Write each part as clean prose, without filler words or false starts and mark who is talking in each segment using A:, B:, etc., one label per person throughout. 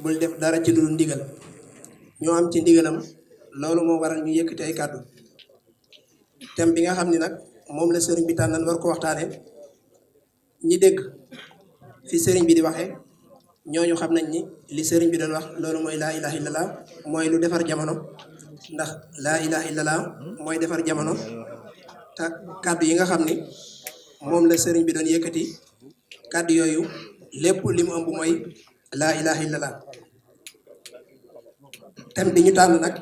A: bul def dara ci lu dul ndigal ñoo am ci ndigalam loolu moo waral ñu yëkkati ay kàddu thème bi nga xam ni nag moom la sëriñ bi tànnal war ko waxtaane ñi dégg fi sëriñ bi di waxee ñooñu xam nañ ni li sëriñ bi doon wax loolu mooy laa ilaha illallah mooy lu defar jamono ndax laa ilaha illallah mooy defar jamono te kàddu yi nga xam ni moom la sëriñ bi doon yëkkati kàddu yooyu lépp li mu ëmb mooy laa ilaha illallah thème bi ñu tànn nag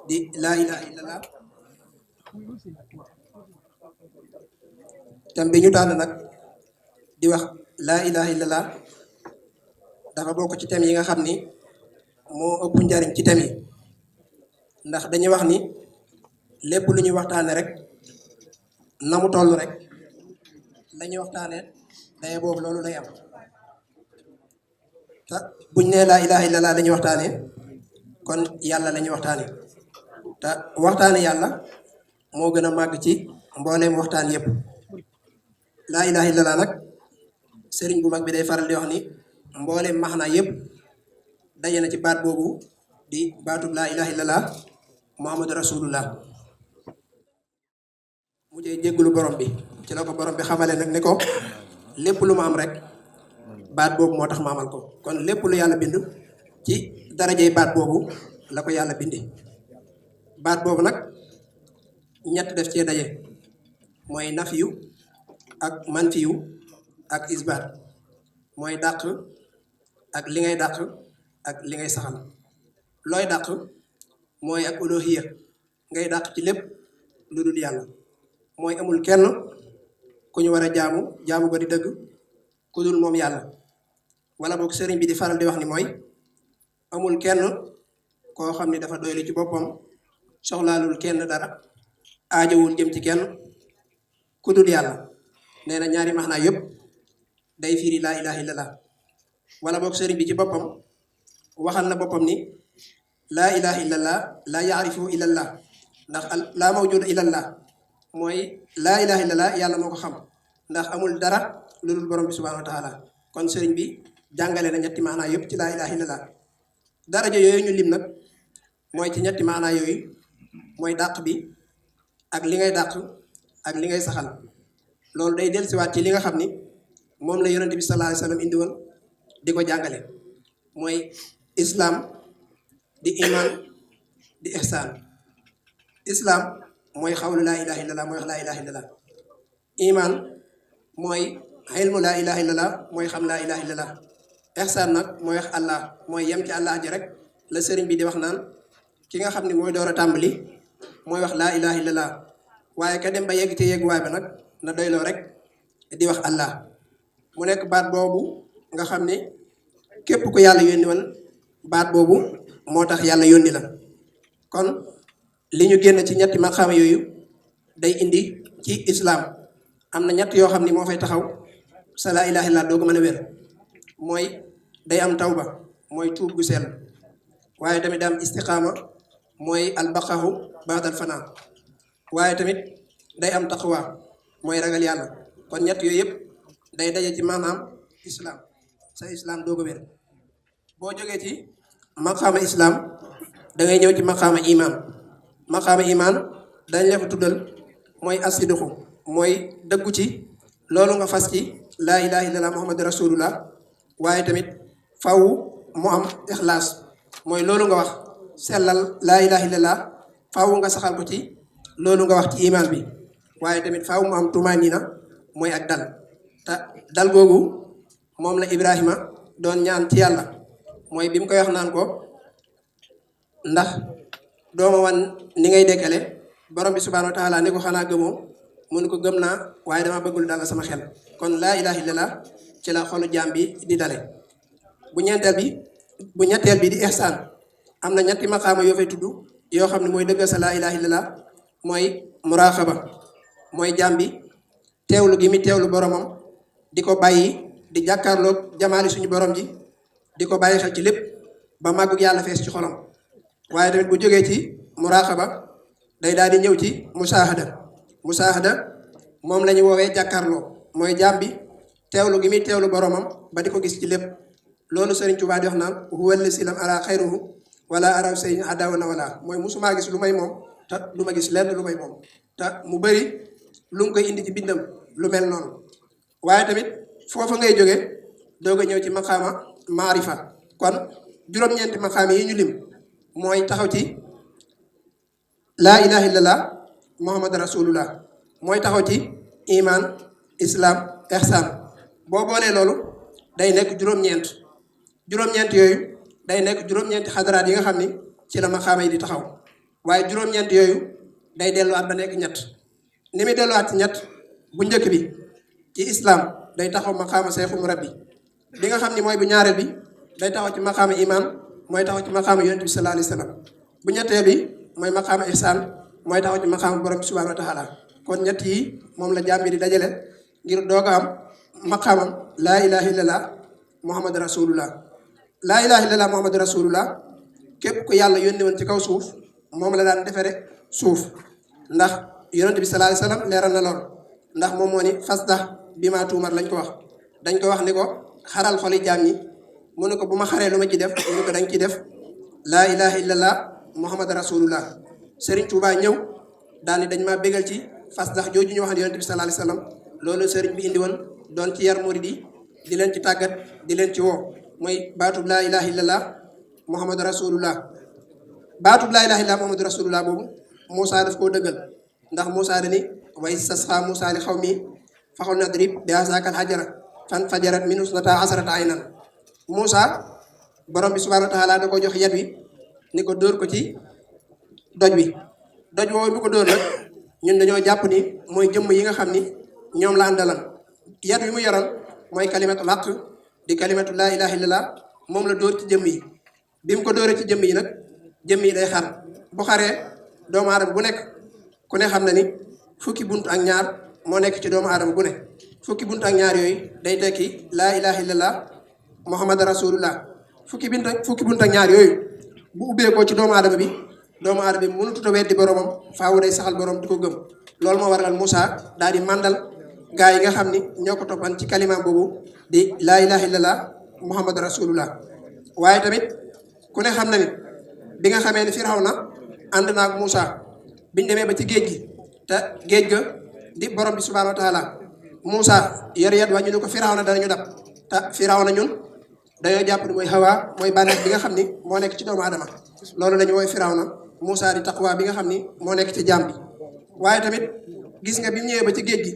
A: di laa ilaha illallah thème bi ñu tànn nag di wax laa ilaha illallah dafa bokk ci thème yi nga xam ni moo ëpp njariñ ci thème yi ndax dañuy wax ni lépp lu ñuy waxtaane rek na mu toll rek la ñuy waxtaane daye boobu loolu lay am te buñ nee laa ilaha illallah la ñuy waxtaane kon yàlla la ñuy waxtaane te waxtaane yàlla moo gën a màgg ci mbooleem waxtaan yépp laa ilaha illallah nag sëriñ bu mag bi day faral di wax ni mbooleem maxnaa yépp daje na ci baat boobu di baatub laa ilaha illallah muhammadu rasulullah mu jee jéggulu borom bi ci la ko borom bi xamale nag ne ko lépp lu ma am rek baat boobu moo tax ma amal ko kon lépp lu yàlla bind ci darajey baat boobu la ko yàlla bindi baat boobu nag ñett def cee daje mooy nafiyu ak manfiyu ak isbaat mooy dàq ak li ngay dàq ak li ngay saxal looy dàq mooy ak uluhiyya ngay dàq ci lépp lu dul yàlla mooy amul kenn ku ñu war a jaamu ko di dëgg ku dul moom yàlla wala boog sëriñ bi di faral di wax ni mooy amul kenn koo xam ni dafa doylu ci boppam soxlaalul kenn dara aajowul jëm ci kenn ku dul yàlla nee na ñaari maxnaa yëpp day firi laa ilaha illallah wala boog sëriñ bi ci boppam waxal na boppam ni laa ilaha illallah laa yaarifu illallah ndax laa mawjuda illallah mooy laa ilaha illallah yàlla moo ko xam ndax amul dara lu dul borom bi subhanahu wa taala kon sëriñ bi jàngale na ñetti maanaa yëpp ci laa ilaha illallah daraja yooyu ñu lim nag mooy ci ñetti maanaa yooyu mooy dàq bi ak li ngay dàq ak li ngay saxal loolu day dellusiwaat ci li nga xam ni moom la yonente bi sallallahu alayhi wa sallam indi woon di ko jàngale mooy islam di iman di ihsaan islam mooy xawlu laa ilaha illallah mooy wax laa ilaha illallah iman mooy xilmu laa ilaha illallah mooy xam laa ilaha illallah ihsaan nag mooy wax allah mooy yem ci allah ji rek la sëriñ bi di wax naan ki nga xam ni mooy door a tàmbali mooy wax laa ilaha illallah waaye ka dem ba yegg ci yegguwaay ba nag na doyloo rek di wax allah mu nekk baat boobu nga xam ni képp ku yàlla yónni woon baat boobu moo tax yàlla yónni la kon li ñu génn ci ñetti maqaama yooyu day indi ci islam am na ñett yoo xam ni moo fay taxaw sa laa ilaha illallah doo ko mën a wér mooy day am tawba mooy tuub gu sell waaye tamit day am istiqaama mooy albaqahu baadal fanaa waaye tamit day am taqwa mooy ragal yàlla kon ñett yooyu yëpp day daje ci maanaam islam sa islam doo ko wér boo jógee ci maqaama islam da ngay ñëw ci maqaama iman dañ la fa tuddal mooy asiduxu mooy dëggu ci loolu nga fas ci laa ilaha illallah muhammadu rasulullah waaye tamit faw mu am ixlaas mooy loolu nga wax sellal laa ilaha illallah faw nga saxal ko ci loolu nga wax ci iman bi waaye tamit faw mu am tumaanina mooy ak dal te dal googu moom la Ibrahima doon ñaan ci yàlla mooy bi mu koy wax naan ko ndax dooma wan ni ngay dekkale borom bi subhanahu wa taala ni ko xanaa gëmoo mu ne ko gëm naa waaye dama bëggul dala sama xel kon laa ilaha illallah ci la xolu jaam bi di dale bu ñetteel bi di ihsaan am na ñetti maqaama yoo fay tudd yoo xam ne mooy dëggal sa laa ilaha illallah mooy muraqaba mooy jaam bi teewlu gi mi teewlu boromam di ko bàyyi di jàkkaarloog jamaali suñu borom ji di ko bàyyi xel ci lépp ba màggug yàlla fees ci xolam waaye tamit bu jógee ci muraqaba day daal di ñëw ci musaahada moom la ñu woowee jàkkaarloo mooy jaam bi teewlu gi muy teewlu boromam ba di ko gis ci lépp loolu Sëriñ Tuubaa di wax naan huwa llazii lam araa xayrahu wala araw say adawana wala mooy musumaa gis lu may moom te du ma gis lenn lu may moom te mu bëri lu ngi koy indi ci bindam lu mel noonu. waaye tamit foofa ngay jóge doog a ñëw ci maqaama maarifa kon juróom-ñeenti maqaama yi ñu lim mooy taxaw ci laa ilaha illallah muhammad rasulullah, mooy taxaw ci iman islam ihsan. boo boolee loolu day nekk juróom-ñeent yooyu day nekk juróom-ñeenti xadaraat yi nga xam ni ci la maqaama yi di taxaw. waaye juróom-ñeent yooyu day delluwaat ba nekk ñett. ni muy delluwaat ci ñett, bu njëkk bi ci islam day taxaw maqaama seexul murabbi, bi nga xam ni mooy bu ñaareel bi day taxaw ci maqaama iman, mooy taxaw ci maqaama yonent bi sallallahu alayhi wa sallam. bu ñetteel bi mooy maqaama ihsan, mooy taxaw ci maqaama borom bi subhanahu wa taala. kon ñett yi moom la jàmm bi di dajale ngir doog a am maqaamam laa ilaha illallah muhammad rasulullah. laa ilaha illallah muhammad rasulullah képp ku yàlla yónni woon ci kaw suuf moom la daan defere suuf, ndax yonent bi sallallahu alayhi wa sallam leeral na lool. ndax moom moo ni fasdah bimaa tuumar lañ ko wax. dañ ko wax ni ko xaral xoli jaam ñi, mu ne ko bu ma xaree lu ma ci def, mu ne ko dañ ci def laa ilaha illallah muhammad rasulullah. Sëriñ Tuubaa ñëw daal ni dañ maa bégal ci fasdah jooju ñu wax yonent bi sallallahu alayhi wa sallam. loolu sëriñ bi indi woon doon ci yar murid yi di leen ci tàggat di leen ci woo, mooy baatub laa ilaha illallah muhammad rasulullah. baatub laa ilaha illallah muhammad rasulullah boobu Moussa daf koo dëggal, ndax Moussa dani way sasxa Moussa li xaw mi faxul nadrib bi asaakal xajara fan fajarat min usnata asarata aynan. Moussa borom bi subhanahu wa taala da ko jox yat wi ni ko dóor ko ci doj wi. doj woowu mi ko dóor nag ñun dañoo jàpp ni mooy jëmm yi nga xam ni ñoom la àndalan. yat wi mu yoroon mooy kalimatul haqq di kalimatu laa ilaha illallah, moom la dóor ci jëmm yi. bi mu ko dóoree ci jëmm yi nag jëmm yi day xar. bu xaree doomu aadama bu nekk ku ne xam na ni fukki bunt ak ñaar moo nekk ci doomu aadama bu ne. fukki bunt ak ñaar yooyu day tekki laa ilaha illallah muhammad rasulullah. fukki bunt ak ñaar yooyu bu ubbeekoo ci doomu aadama bi mënutut a weddi boromam, faawu day saxal borom di ko gëm. loolu moo waral Moussa daal di màndal gaa yi nga xam ni ñoo ko toppan ci kalimaam boobu di laa ilaha illallah muhammad rasulullah. waaye tamit ku ne xam na ni bi nga xamee ni Firawna ànd naa ak Moussa biñ demee ba ci géej gi, te géej ga di borom bi subhanahu wa taala, Moussa yor yat waa ñu ne ko Firawna danañu dab. te Firawna ñun dañoo jàpp ni mooy Hawa, mooy bànneex bi nga xam ni moo nekk ci doomu aadama. loolu la ñu woowee Firawna. Moussa di taqwa bi nga xam ni moo nekk ci jaam bi. waaye tamit gis nga bi mu ñëwee ba ci géej gi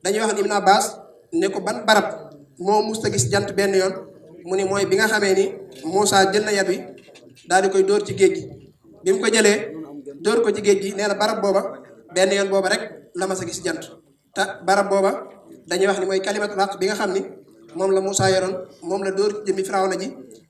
A: dañuy wax ni Ibn Abbas ne ko ban barab moo musta gis jant benn yoon, mu ni mooy bi nga xamee ni Moussa jël na yat wi daal di koy dóor ci géej gi. bi mu ko jëlee dóor ko ci géej gi, nee na barab booba benn yoon booba rek la ma sa gis jant. te barab booba dañuy wax ni mooy kalimatul haqq bi nga xam ni moom la Moussa yoroon, moom la dóor jëmmi Firawna ji.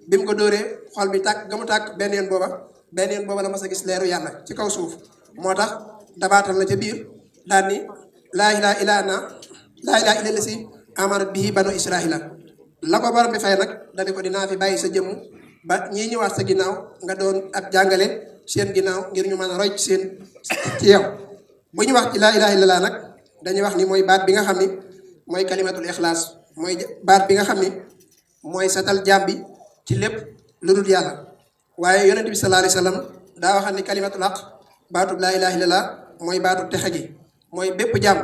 A: bi mu ko dóoree xol bi tàkk ga mu tàkk benn yoon booba la ma sa gis leeru yàlla ci kaw suuf. moo tax dabaatal na ca biir daal ni laa ilaha illa llazii aamanat bihi banu israila. la ko borom bi fay nag dani ko dinaa fi bàyyi sa jëmm ba ñii ñëwaat sa ginnaaw nga doon ab jàngale seen ginnaaw ngir ñu mën a roy ci yow. bu ñu wax ci laa ilaha illallah nag dañuy wax ni mooy baat bi nga xam ni mooy kalimatul ixlaas, mooy baat bi nga xam ni mooy satal jaam bi ci lépp lu dul yàlla. waaye yonent bi sallallahu alayhi wa sallam daa waxal ni kalimatul haqq baatub laa ilaha illallah mooy baatub texe gi, mooy bépp jaam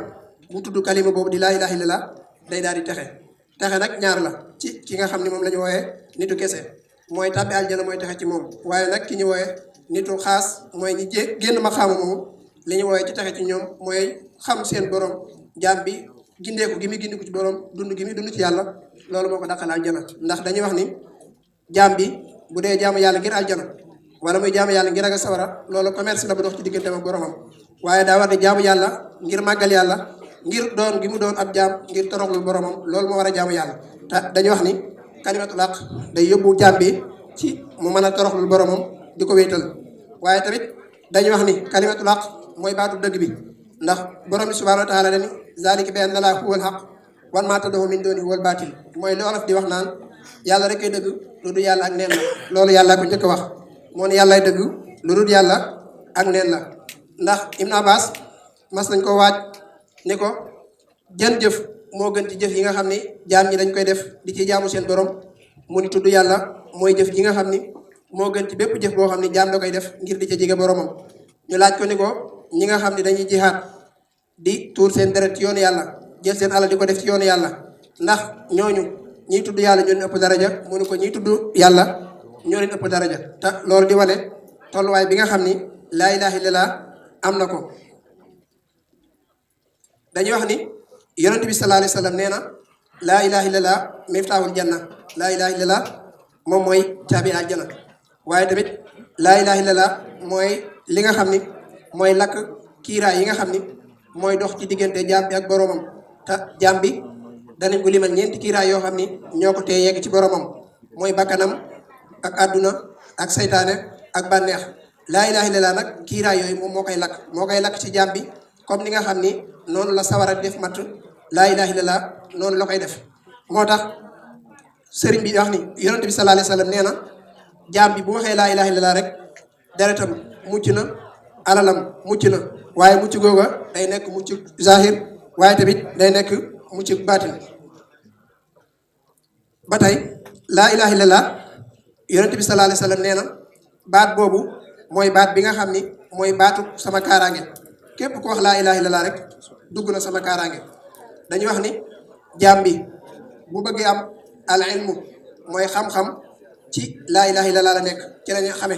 A: bu tudd kalima boobu di laa ilaha illallah day daal di texe. texe nag ñaar la ci ki nga xam ni moom la ñu wooyee nitu kese, mooy tàbbi aljana mooy texe ci moom. waaye nag ki ñu wooyee nitu xaas mooy ñi génn ma xaama moomu, li ñu wooyee ci texe ci ñoom mooy xam seen borom, jaam bi gindeeku gi muy gindiku ci borom, dund gi muy dund ci yàlla. loolu moo ko daqal aljana, ndax dañuy wax ni jaam bi bu dee jaamu yàlla ngir aljana wala muy jaamu yàlla ngir ragal sawara, loolu commerce la bu dox ci digganteem ak boromam. waaye daa war di jaamu yàlla ngir màggal yàlla, ngir doon gi mu doon ab jaam, ngir toroxlul boromam. loolu moo war a jaamu yàlla. te dañuy wax ni kalimatul haqq day yóbbu jaam bi ci mu mën a toroxlul boromam di ko wéetal. waaye tamit dañuy wax ni kalimatul haqq mooy baatu dëgg bi, ndax borom bi subhanahu wa taala dani zalika bi anna llaaha huwal haqq wa maa tad'uuna min duunihi huwal baatil. mooy li olof di wax naan yàlla rek kay dëgg, lu dul yàlla ak neen la. loolu yàlla ko njëkk a wax, moo ne yàllaay dëgg, lu dul yàlla ak neen la. ndax Ibn Abbas mas nañ ko waaj ni ko jën jëf moo gën ci jëf yi nga xam ni jaam ñi dañ koy def di ci jaamu seen borom, mu ni tudd yàlla mooy jëf ji nga xam ni moo gën ci bépp jëf boo xam ni jaam da koy def ngir di ca jege boromam. ñu laaj ko ni ko ñi nga xam ne dañuy jihaat di tuur seen deret ci yoonu yàlla jël seen alal di ko def ci yoonu yàlla ndax ñooñu ñiy tudd yàlla ñoo leen ëpp daraja mu ni ko ñiy tudd yàlla ñoo leen ëpp daraja te loolu di wane tolluwaay bi nga xam ni laa ilaaha illallaah am na ko. dañuy wax ni yonent bi sallallaahu alayhi wa sallam nee na laa ilaaha illallaah miftaahul janna laa ilaaha illallaah moom mooy caabi àjjana waaye tamit laa ilaaha illallaah mooy li nga xam ni mooy lakk kiiraay yi nga xam ni mooy dox ci diggante jaam bi ak boromam te jaam bi danañ ko limal ñeenti kiiraay yoo xam ni ñoo ko tee yegg ci boromam mooy bakkanam ak àdduna ak saytaane ak bànneex. laa ilaaha illallaah nag kiiraay yooyu moom moo koy lakk ci jaam bi comme ni nga xam ni noonu la sawara def matt laa ilaaha illallaah noonu la koy def. moo tax sëriñ bi wax ni yonent bi sallallaahu alayhi wa sallam nee na jaam bi bu waxee laa ilaaha illallaah rek deretam mucc na alalam mucc na waaye mucc googa day nekk mucc zahir waaye tamit day nekk mucc baatin. ba tey laa ilaaha illallaah yonent bi sallallaahu alayhi wa sallam nee na baat boobu mooy baat bi nga xam ni mooy baatu sama kaaraange képp ku wax laa ilaaha illallaah rek dugg na sama kaaraange. dañuy wax ni jaam bi bu bëggee am al ilmu mooy xam-xam ci laa ilaaha illallaah la nekk ci lañu xame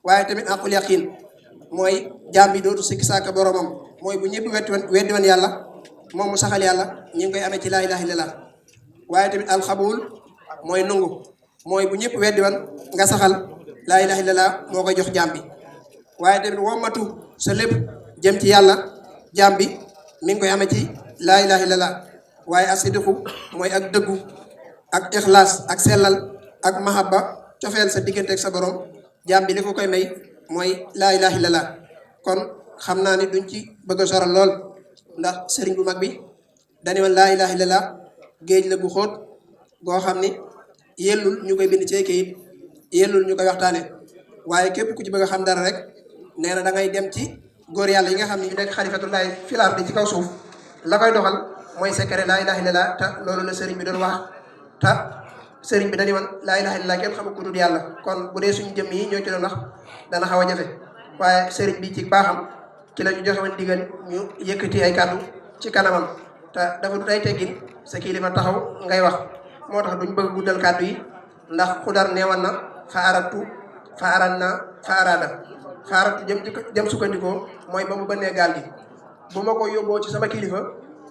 A: waaye tamit aqul yaqin mooy jaam bi dootu sikki sàkk boromam mooy bu ñëpp weddi woon yàlla moom mu saxal yàlla ñu ngi koy amee ci laa ilaaha illallaah. waaye tamit alxabul mooy nungu mooy bu ñëpp weddi woon nga saxal laa ilaaha illallaah moo koy jox jaam bi. waaye tamit wommatu sa lépp jëm ci yàlla jaam bi mi ngi koy amee ci laa ilaaha illallaah. waaye asidiqu mooy ak dëggu ak ixlaas ak sellal ak mahabba cofeel sa diggante ak sa borom jaam bi li ko koy may mooy laa ilaaha illallaah. kon xam naa ni duñ ci bëgg a soral lool ndax sëriñ bu mag bi dañu woon laa ilaaha illallaah géej la bu xóot goo xam ni yellul ñu koy bind ci ay kayit yellul ñu koy waxtaane waaye képp ku ci bëgg a xam dara rek nee na da ngay dem ci góor yàlla yi nga xam ne ñu nekk xalifatullaahi fil ardi ci kaw suuf la koy doxal mooy secret laa ilaaha illallaah te loolu la sëriñ bi doon wax te sëriñ bi dañu woon laa ilaaha illallaah kenn xamul ku dul yàlla kon bu dee suñu jëmm yi ñoo ci doon wax dana xaw a jafe waaye sëriñ bi ci baaxam ci la ñu joxe woon digal ñu yëkkati ay kàddu ci kanamam te dafa du ay teggin sa kilifa taxaw ngay wax moo tax duñ bëgg guddal kàddu yi ndax xudar neewoon na fa aratu fa aran na fa arada fa aratu jëm sukkandikoo mooy ba mu bënnee gaal gi bu ma ko yóbboo ci sama kilifa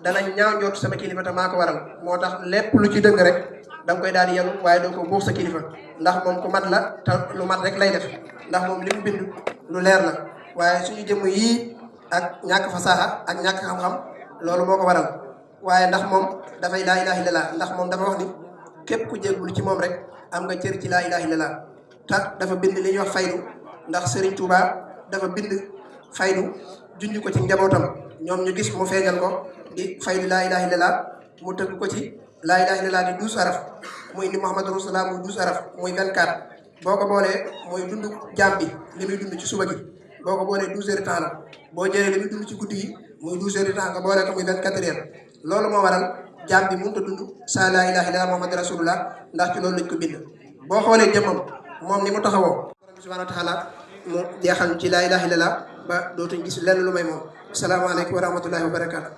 A: dana ñaaw njort sama kilifa te maa ko waral moo tax lépp lu ci dëng rek da nga koy daal di yenu waaye doo ko buux sa kilifa ndax moom ku mat la te lu mat rek lay def ndax moom li mu bind lu leer la waaye suñu jëmm yii ak ñàkk fasaaxa ak ñàkk xam-xam loolu moo ko waral waaye ndax moom dafay laa ilaaha illallaah ndax moom dafa wax ni képp ku jéggulu ci moom rek am nga cër ci laa ilaaha illallaah te dafa bind li ñuy wax faydu ndax Serigne Touba dafa bind faydu junj ko ci njabootam ñoom ñu gis mu feeñal ko di faydu laa ilaaha illallaah mu tëgg ko ci laa ilaaha illallaah di 12 araf muy ni Muhammadu Rasulullah muy 12 araf muy 24 boo ko boolee mooy dund jaam bi li muy dund ci suba gi boo ko boolee 12 heures de temps la boo jëlee li muy dund ci guddi gi muy 12 heures de temps nga boolee ko muy 24 heures loolu moo waral jaam bi mënut a dund saa laa ilaaha illallaah Muhammadu Rasulullah ndax ci loolu lañ ko bind. boo xoolee jëmmam moom ni mu taxawoo borom bi subhaanahu wa taala mu jeexal ci laa ilaaha illallaah ba dootuñ gis lenn lu may moom. asalaamaaleykum wa rahmatullaahi wa barakaatu.